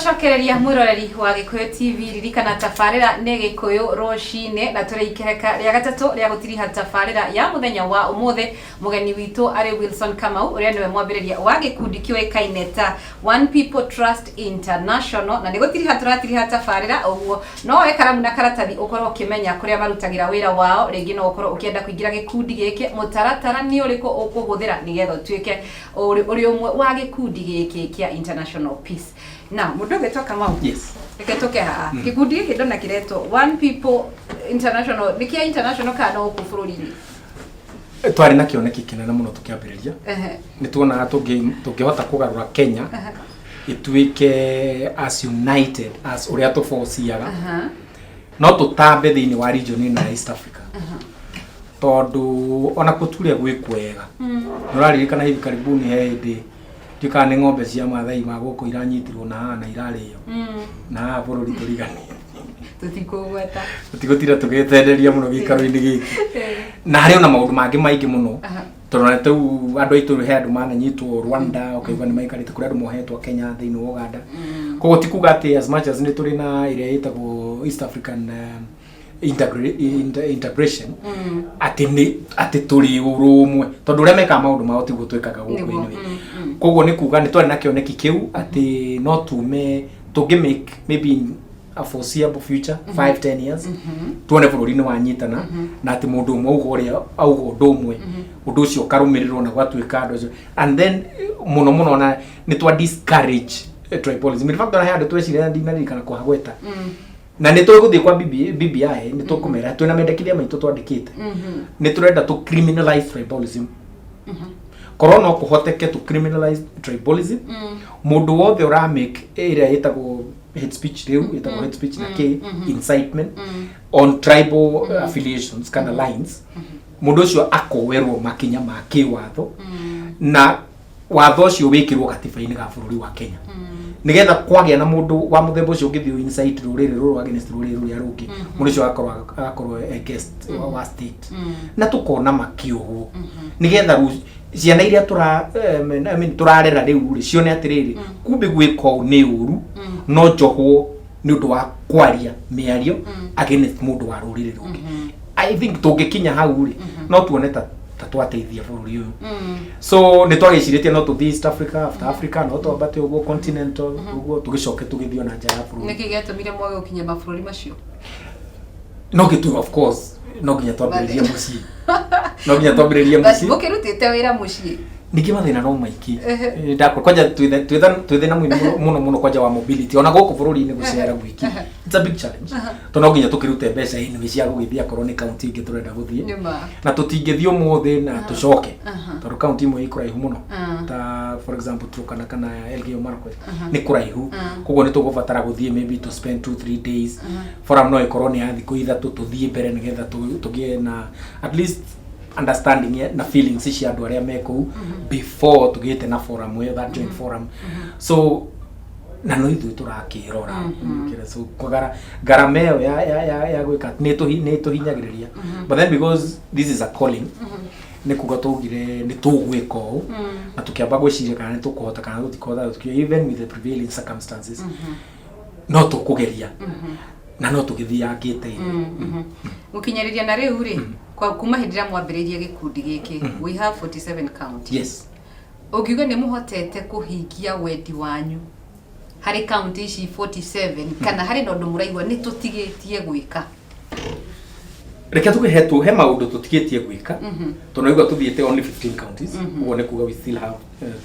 Nĩtwacokereria mwĩroreri wa Gĩkũyũ TV. Ririkana tabarĩra nĩ Gĩkũyũ Rũcinĩ, na tũrĩ ikereka rĩa gatatũ rĩa gũtiriha tabarĩra ya mũthenya wa ũmũthĩ. Mũgeni witũ arĩ Wilson Kamau, ũrĩa nĩwe mwambĩrĩria wa gĩkundi kĩũĩkaine ta One People Trust International, na nĩ gũtiriha tũratiriha tabarĩra. Ũguo no woe karamu na karatathi ũkorwo ũkĩmenya kũrĩa marutagĩra wĩra wao. Rĩngĩ no ũkorwo ũkĩenda kũingĩra gĩkundi gĩkĩ, mũtaratara nĩ ũrĩkũ ũkũhũthĩra nĩgetha ũtuĩke ũrĩ ũmwe wa gĩkundi gĩkĩ kĩa International Peace. Na mũndũ ũgĩtwo Kamau, Yes. Reke tũke haha. Gĩkundi gĩkĩ ndona kĩretwo One People International, nĩ kĩa international kana no gũkũ bũrũri-inĩ? Twarĩ na kĩoneki kĩnene mũno tũkĩambĩrĩria. Nĩ tuonaga tũngĩhota kũgarũra Kenya ĩtuĩke as united as ũrĩa tũbociaga, no tũtambe thĩinĩ wa region ĩno ya East Africa, tondũ ona kũturia gwĩ kwega. Nĩ ũraririkana hivi karibuni he hĩndĩ ndiũkaga nĩ ng'ombe cia Mathai ma gũkũ iranyitirwo na haha na irarĩo na haha bũrũri tũriganie. Tũtikũgweta. Tũtigũtinda tũgĩtenderia mũno gĩikaro-inĩ gĩkĩ, na harĩ ona maũndũ mangĩ maingĩ mũno, tondũ ona rĩu andũ aitũ, he andũ mananyitwo Rwanda, ũkaigua nĩ maikarĩte kũrĩ andũ mohetwo Kenya, thĩinĩ wa Uganda. Koguo ti kuga atĩ as much as nĩ tũrĩ na ĩrĩa ĩtagwo East African integration, atĩ nĩ atĩ tũrĩ ũrũmwe, tondũ ũrĩa mekaga maũndũ mao tiguo twĩkaga gũkũ. Anyway, koguo nĩ kuga nĩ twarĩ na kĩoneki kĩu atĩ no tume tũngĩ make maybe in a foreseeable future, 5 10 years, tuone bũrũri nĩ wanyitana, na atĩ mũndũ ũmwe auga ũrĩa auga ũndũ ũmwe, ũndũ ũcio ũkarũmĩrĩrwo na gwatuĩka andũ acio. And then mũno mũno na nĩ twa discourage tribalism. In fact, ona he andũ tweciria, ndinaririkana kũhagweta, na nĩ tũgũthiĩ kwa BBI, nĩ tũkũmera twĩna mendekithia maitũ twandĩkĩte. Nĩ tũrenda tũ criminalize tribalism. Korwo no kũhoteke to criminalize tribalism, mũndũ wothe ũra make ĩrĩa ĩtagwo hate speech, rĩu ĩtagwo hate speech na k incitement on tribal affiliations kana lines, mũndũ ũcio akowerwo makinya ma kĩwatho, na watho ũcio wĩkĩrwo gatiba-inĩ ga bũrũri wa Kenya, nigetha kwagĩa na mũndũ wa mũthemba ũcio ũngĩthiĩ incite rũrĩrĩ rũrũ against rũrĩrĩ rũrĩa rũngĩ, mũndũ ũcio agakorwo against wa state, na tũkona makĩohwo, nigetha ciana iria tũra I mean, tũrarera rĩu rĩ cione atĩrĩrĩ, kumbe gwĩka ũũ nĩ ũru, no njohwo nĩ ũndũ wa kwaria mĩario against mũndũ wa rũrĩrĩ rũngĩ. I think tũngĩkinya hau rĩ, no tuone ta twateithia bũrũri ũyũ. So nĩ twagĩcirĩtie no tũthiĩ East Africa, after Africa no twambate ũguo continental ũguo, tũgĩcoke tũgĩthiĩ ona nja ya bũrũri. Nĩkĩ gĩatũmire mwage gũkinya mabũrũri macio? No gĩtu, of course, no nginya twambĩrĩrie mũciĩ, no nginya twambĩrĩrie But mũciĩ. Mũkĩrutĩte wĩra mũciĩ. Ningĩ mathĩna no maingĩ. Ndakwa kwanja twĩ thĩna mũingĩ mũno mũno mũno, kwanja wa mobility. Ona gũkũ bũrũri-inĩ gũcera gwiki, it's a big challenge, tondũ no nginya tũkĩrute mbeca anyway cia gũgĩthiĩ akorwo nĩ kaunti ĩngĩ tũrenda gũthiĩ. Nĩma. Na tũtingĩthiĩ ũmũthĩ na tũcoke, tondũ kaunti imwe ĩ kũraihu mũno, ta for example Turkana kana Elgeyo Marakwet nĩ kũraihu. Koguo nĩ tũgũbatara gũthiĩ maybe to spend 2 3 days. Forum no ĩkorwo nĩ ya thikũ 3, tũthiĩ mbere nĩgetha tũgĩe na at least understanding na feelings cia andũ arĩa me kũu before tũgĩte na forum ĩyo, that joint forum. So na no ithuĩ tũrakĩrora. So kũgara ngarama ĩyo ya gwĩka nĩ tũhinyagĩrĩria, but then because this is a calling, nĩ kuga tũgire nĩ tũgwĩka ũũ, na tũkĩamba gwĩciria kana nĩ tũkũhota kana tũtikũhota, tũkiuga even with the prevailing circumstances no tũkũgeria na no tũgĩthiangĩte. Gũkinyĩrĩria na rĩu rĩ, kwa kuma hĩndĩ ĩrĩa mwambĩrĩirie gĩkundi gĩkĩ, we have 47 counties. Yes. Ũngiuga nĩ mũhotete kũhingia wendi wanyu harĩ kaunti ici 47, kana harĩ na ũndũ mũraigua nĩ tũtigĩtie gwĩka? Reke tuge he maũndũ tũtigĩtie gwĩka, tondũ naigua tũthiĩte only 15 counties. Ũguo nĩ kuga we still have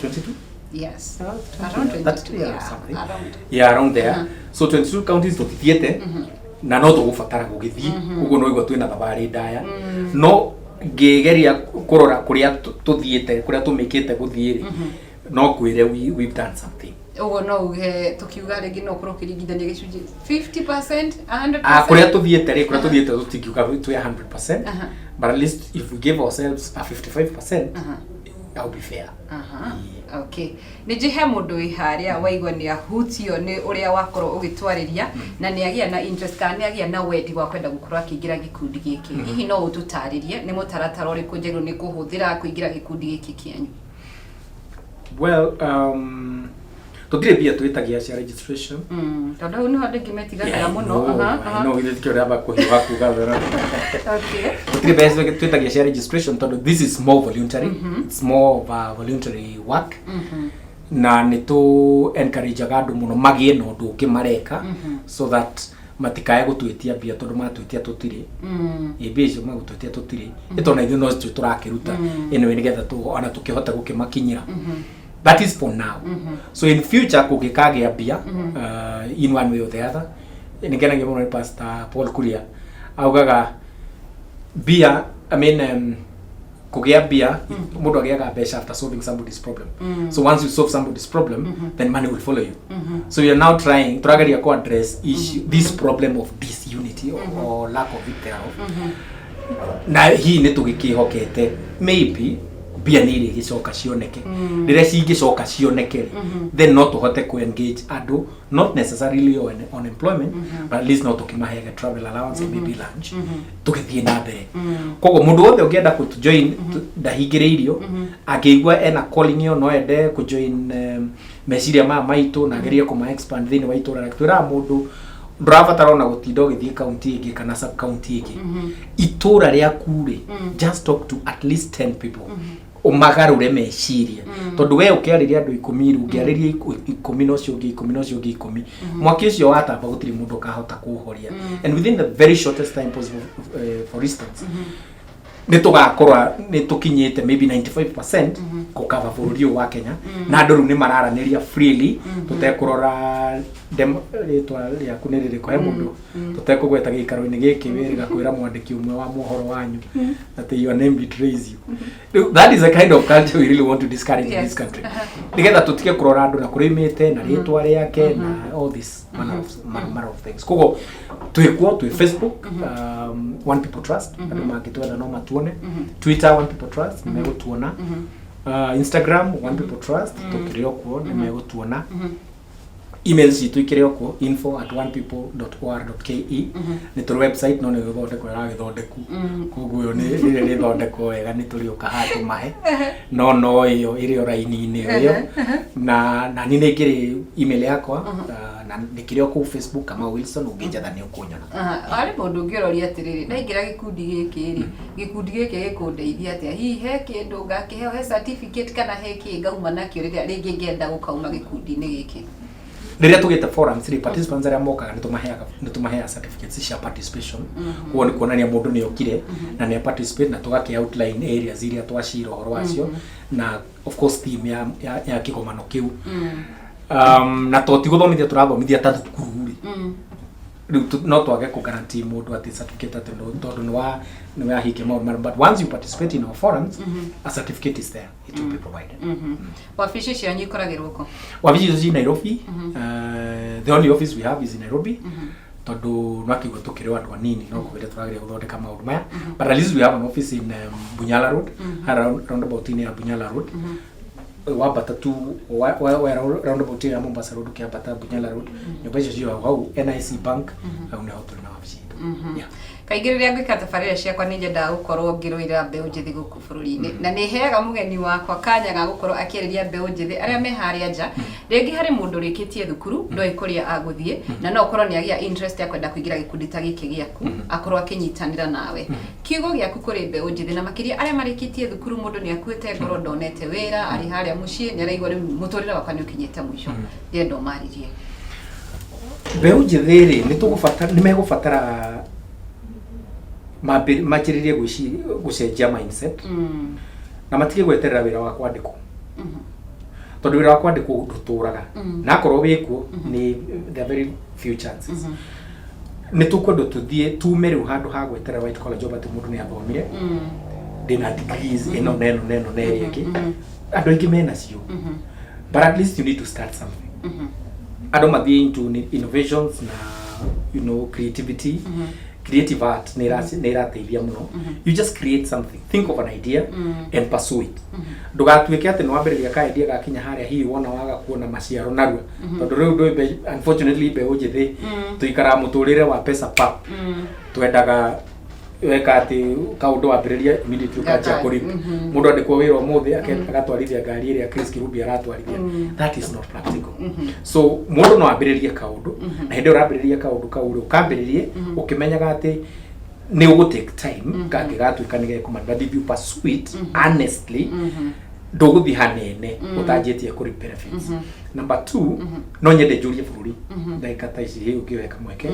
22. Yes. Around Around 22, 22, yeah, yeah, something. Around. Yeah, around there. So 22 counties tũtithiĩte na no tũgũbatara gũgĩthiĩ. Ũguo no igua twĩna thabarĩ ndaya, no ngĩgeria kũrora kũrĩa tũthiĩte, kũrĩa tũmĩkĩte gũthiĩ rĩ, no kwĩre we've done something. Ũguo no uge tũkiuga rĩngĩ no ũkorwo ũkĩringithania gĩcunjĩ 50%, 100%? Ah, kũrĩa tũthiĩte rĩ, kũrĩa tũthiĩte tũtingiuga twĩ 100%, but at least if we give ourselves a 55%, that would be fair. Aha. Okay. Nĩ njĩ he mũndũ wĩ harĩa waigua nĩ ahutio nĩ ũrĩa wakorwo ũgĩtwarĩria, na nĩ agĩa na interest kana nĩ agĩa na wendi wa kwenda gũkorwo akĩingĩra gĩkundi gĩkĩ. Hihi no ũtũtarĩrie nĩ mũtaratara ũrĩkũ njagĩrĩirwo nĩ kũhũthĩra kũingĩra gĩkundi gĩkĩ kĩanyu? Well, Tũtirĩ mbia twĩtagia cia registration. Tondũ hau nĩho andũ aingĩ metigagĩra mũno. Aha, aha. No githĩ tikĩo ndamba kũhiũha kuga thoro. Tũtirĩ mbeca twĩtagia cia registration tondũ this is more voluntary. It's more of a voluntary work. Na nĩ tũ encourageaga andũ mũno magĩe na ũndũ ũngĩ mareka so that matikae gũtwĩtia mbia, tondũ matwĩtia tũtirĩ. Ĩ mbia icio magũtwĩtia tũtirĩ, ĩtondũ na ithuĩ no cio tũrakĩruta anyway nĩgetha ona tũkĩhote gũkĩmakinyĩra. That is for now. So in future kũngĩkagĩa mbia, in one way or the other, nĩngenagio mũno nĩ Pastor Paul Kuria augaga mbia, I mean, kũgĩa mbia, mũndũ agĩaga mbeca after solving somebody's problem. So once you solve somebody's problem, then money will follow you. So we are now trying, tũrageria ku address issue, this problem of disunity or lack of it thereof, na hihi nĩ tũgĩkĩhokete maybe mbia nĩ irĩgĩcoka cioneke. Rĩrĩa cingĩcoka cioneke rĩ, then no tũhote ku engage andũ, not necessarily on employment, but at least no tũkĩmaheage travel allowance and maybe lunch, tũgĩthiĩ na mbere. Koguo mũndũ wothe ũngĩenda kũjoin ndahingĩrĩirio. Angĩigua ena calling ĩyo, no ende kũjoin meciria maya maitũ na agerie kũma expand thĩinĩ wa itũra rĩake. Twĩraga mũndũ ndũrabatara ona gũtinda ũgĩthiĩ kaunti ĩngĩ kana sub county ĩngĩ. Itũra rĩaku rĩ, just talk to at least 10 people, ũmagarũre meciria, tondũ we ũkĩarĩria andũ 10 rĩ, ũngĩarĩria 10 na ũcio ũngĩ 10 na ũcio ũngĩ 10, mwaki ũcio watamba gũtirĩ mũndũ ũkahota kũũhoria. And within the very shortest time possible, for instance, nĩ tũgakorwa nĩ tũkinyĩte maybe 95% gũkava bũrũri ũyũ wa Kenya, na andũ rĩu nĩ mararanĩria freely tũtekũrora rĩtwa rĩaku nĩ rĩrĩkũ. He mũndũ tũtekũgweta gĩikaro-inĩ gĩkĩ wĩrĩga kwĩra mwandĩki ũmwe wa mohoro wanyu atĩ your name betrays you. Rĩu, that is a kind of culture we really want to discourage in this country, nĩgetha tũtige kũrora andũ na kũrĩa oimĩte na rĩtwa rĩake na all this manner of things. Koguo twĩkuo, twĩ Facebook, One People Trust, andũ mangĩtwetha no matuone. Twitter, One People Trust, nĩ megũtuona. Instagram, One People Trust, tũkĩrĩ o kuo, nĩ megũtuona. Email citũ ikĩrĩ o kuo, info@onepeople.or.ke. Nĩ tũrĩ website no nĩ gũthondekwo ĩragĩthondekwo, koguo ĩyo nĩ rĩrĩa rĩthondekwo wega nĩ tũrĩũka haha tũmahe, no ĩyo ĩrĩ o raini-inĩ ĩyo. Na niĩ nĩ ngĩrĩ email yakwa, na nĩkĩrĩ o kũu Facebook, Kamau Wilson, ũngĩnjetha nĩ ũkũnyona. Harĩ mũndũ ũngĩroria atĩrĩrĩ, ndaingĩra gĩkundi gĩkĩ rĩ, gĩkundi gĩkĩ gĩkũndeithia atĩa? Hihi he kĩndũ ngakĩheo, he certificate kana he kĩ ngauma nakĩo rĩrĩa rĩngĩ ngĩenda gũkauma gĩkundi-inĩ gĩkĩ? Rĩrĩa tũgĩte forums rĩ, participants arĩa mokaga nĩ tũmaheaga certificates cia participation. Koguo nĩ kuonania mũndũ nĩ okire na nĩ participate, na tũgakĩ outline areas iria twacira ũhoro wacio na of course theme ya kĩgomano kĩu. Na to ti gũthomithia tũrathomithia ta thukuru rĩ, rĩu no twage kũ guarantee mũndũ atĩ certificate atĩ tondũ nĩ wahingia maũndũ marĩa, but once you participate in our forums, a certificate is there, it will be provided. Wabici cianyu ikoragĩrwo kũ? Wabici icio ci Nairobi. The only office we have is in Nairobi, tondũ nwakĩigua tũkĩrĩ o andũ anini, no kũgeria tũrageria gũthondeka maũndũ maya, but at least we have an office in Bunyala Road, roundabout-inĩ ya Bunyala Road. Wambata tu wa roundabout ya Mombasa Road, ũkĩambata Bunyala Road, nyũmba icio ciĩ hau NIC Bank, hau nĩho tũrĩ na wabici itũ. Yeah. Kaingĩ rĩrĩa ngwĩka tabarĩra ciakwa nĩ nyendaga gũkorwo ngĩrũĩrĩra mbeũ njĩthĩ gũkũ bũrũri-inĩ, na nĩ heaga mũgeni wakwa kanya ga gũkorwo akĩarĩria mbeũ njĩthĩ arĩa me harĩa nja. Rĩngĩ harĩ mũndũ ũrĩkĩtie thukuru, ndoĩ kũrĩa agũthiĩ, na no ũkorwo nĩ agĩa interest ya kwenda kũingĩra gĩkundi ta gĩkĩ gĩaku, akorwo akĩnyitanĩra nawe. Kiugo gĩaku kũrĩ mbeũ njĩthĩ na makĩria arĩa marĩkĩtie thukuru, mũndũ nĩ akuĩte ngoro, ndonete wĩra, arĩ harĩa mũciĩ nĩ araigua rĩu mũtũrĩre wakwa nĩ ũkinyĩte mũico, ndĩrenda ũmarĩrie. Mbeũ njĩthĩ rĩ, nĩ tũgũbatara, nĩ megũbatara manjĩrĩrie gũcenjia mindset na matige gweterera wĩra wa kwandĩkwo, tondũ wĩra wa kwandĩkwo ndũtũraga, na akorwo wĩkuo nĩ there are very few chances. Nĩ tũkwenda tũthiĩ tume rĩu handũ ha gweterera white collar job, atĩ mũndũ nĩ athomire, ndĩna degrees ĩno na ĩno na ĩno na ĩrĩa ĩngĩ. Andũ aingĩ menacio, but at least you need to start something. Andũ mathiĩ into innovations na creativity. Creative art nĩ ĩrateithia mũno. You just create something, think of an idea and pursue it. Ndũgatuĩke atĩ nĩ wambĩrĩria ka idea gakinya harĩa hihi wona waga kuona maciaro narua, tondũ rĩu ndũĩ unfortunately mbeũ njĩthĩ tũikaraga mũtũrĩre wa pesa pap. Twendaga Weka atĩ kaũndũ wambĩrĩria, immediately ũkanjia Ngakari, kũrip. Mũndũ andĩkwo wĩra ũmũthĩ, agatwarithia ngari ĩrĩa Chris Kirubi aratwarithia. That is not practical. So mũndũ no ambĩrĩrie kaũndũ, na hĩndĩ ĩyo ũrambĩrĩria kaũndũ kau rĩ, ũkambĩrĩrie ũkĩmenyaga atĩ nĩ ũgũ take time kangĩgatuĩka nĩ gekũma, but if you pursue it honestly, ndũgũthiĩ hanene ũtanjĩtie kũrĩ benefits. Number two, no nyende njũrie bũrũri ndagĩka ta ici hĩ ũngĩoya kamweke.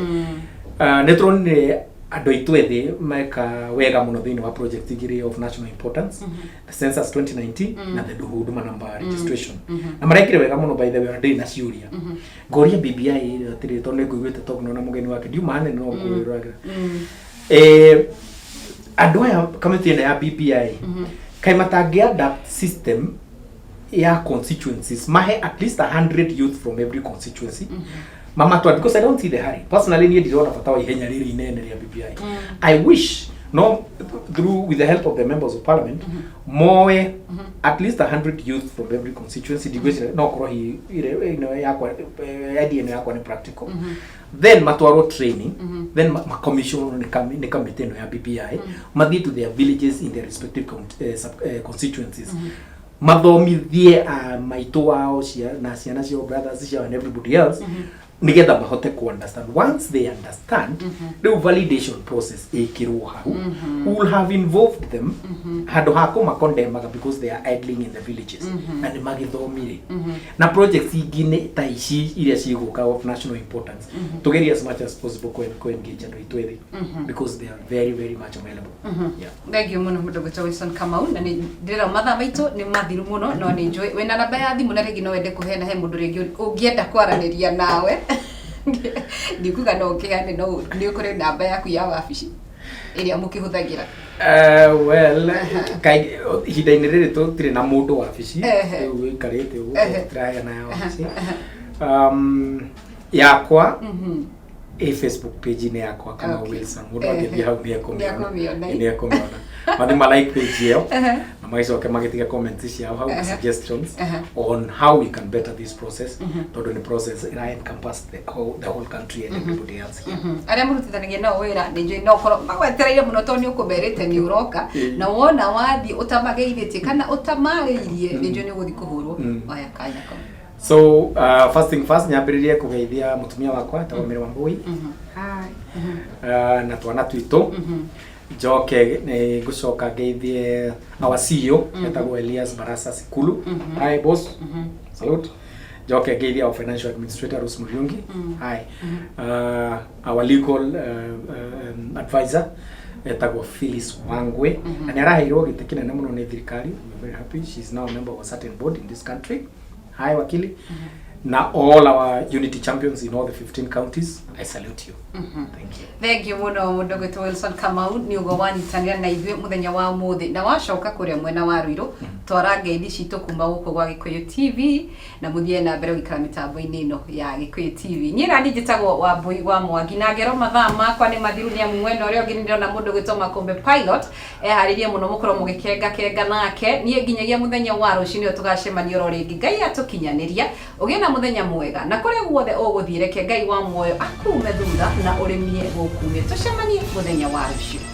Nĩ tũronire andũ aitũ ethĩ meka wega mũno thĩinĩ wa project igĩrĩ of national importance, the census 2019 na the Huduma number registration, na marekire wega mũno. By the way, ona ndĩrĩ na ciũria ngoria BBI atĩrĩ, tondũ nĩ ngũiguĩte togno na mũgeni wake ndiuma hanene no ngwĩragĩra andũ aya kamĩtĩ ĩno ya BBI kaĩ matangĩ adapt system ya constituencies, mahe at least 100 youth from every constituency mamatware, because I don't see the hurry. Personally, niĩ ndirona bata wa ihenya rĩrĩ inene rĩa BBI. I wish no through with the help of the members of parliament moe at least 100 youth from every constituency. Ndigwĩciria no korwo hi ĩno yakwa, idea ĩno yakwa nĩ practical. Then matwarwo training, then ma commission nĩ kamĩtĩ ĩno ya BBI, mathiĩ to their villages in their respective constituencies, mathomithie a maitũ wao na ciana ciao, brothers ciao and everybody else, nigetha mahote ku understand. Once they understand, rĩu validation process ĩkĩrwo hau. We will have involved them handũ ha kũmakondemaga because they are idling in the villages, na nĩ magĩthomire. Na projects ingĩ nĩ ta ici iria cigũka of national importance, tugerie as much as possible ku engage andũ aitũ ethĩ because they are very, very much available, yeah. Thank you mũno, mũndũ gwĩtwo Wilson Kamau, na nĩ ndĩrona mathaa maitũ nĩ mathiru mũno, no nĩ njũĩ wĩna namba ya thimũ na rĩngĩ no wende kũheana he mũndũ rĩngĩ ũngĩenda kwaranĩria nawe. Ndikuga no ũkĩheane, no nĩ ũkũrĩ namba yaku ya wabici ĩrĩa mũkĩhũthagĩra? Well, kaingĩ ihinda-inĩ rĩrĩ tũtirĩ na mũndũ wabici. Rĩu wĩikarĩte ũguo, tũtiraheana ya wabici. Yakwa ĩ Facebook page-inĩ yakwa, Kamau Wilson. Mũndũ angĩthiĩ hau nĩ ekũmĩona. Nĩekũmĩona. Nĩ ekũmĩona. Mathiĩ ma like page ĩyo na magĩcoke magĩtige comments ciao hau, suggestions on how we can better this process, tondũ nĩ process ĩra encompass the whole country and everybody else here. Arĩa mũrutithanagia nao wĩra nĩ njũĩ no ũkorwo magwetereire mũno tondũ nĩ ũkũmerĩte nĩ ũroka, na wona wathiĩ ũtamageithĩtie kana ũtamarĩirie, nĩ njũĩ nĩ ũgũthiĩ kũhũrwo. Oya kanya kau. So first thing first, nyambĩrĩrie kũgeithia mũtumia wakwa etagwo Mary Wambui. Hi. Na twana twitũ. Njoke nĩ ngũcoka ngeithie our CEO etagwo Elias Barasa Sikulu. Hi boss. Salute. Njoke ngeithie our financial administrator Rose Muriungi. Hi. Our legal advisor etagwo Phyllis Wangwe, na nĩ araheirwo gĩtĩ kĩnene mũno nĩ thirikari. We are very happy she is now a member of a certain board in this country. Hi wakili. Na all our unity champions in all the 15 counties, I salute you. Thank you. Thank you mũno, mũndũ gwĩtwo Wilson Kamau, nĩ ũguo wanyitanĩra na ithuĩ mũthenya wa ũmũthĩ. Na wacoka kũrĩa mwena wa Ruiru, twara ngeithi citũ kuma gũkũ gwa Gĩkũyũ TV, na mũthiĩ na mbere gũikara mĩtambo-inĩ ĩno ya Gĩkũyũ TV. Niĩ nani njĩtagwo Wambui wa Mwangi, na ngero mathaa makwa nĩ mathiru, nĩ amu mwena ũrĩa ũngĩ nĩ ndĩrona mũndũ gwĩtwo Makũmbĩ Pilot eharĩrie mũno mũkorwo mũgĩkenga kenga nake. Niĩ nginyagia mũthenya wa rũciũ nĩyo tũgacemania oro rĩngĩ, Ngai atũkinyanĩria, ũgĩe na mũthenya mwega, na kũrĩa guothe ũgũthiĩ reke Ngai wa muoyo akume thutha na ũrĩmie gũkumie. Tũcemanie mũthenya wa rũciũ.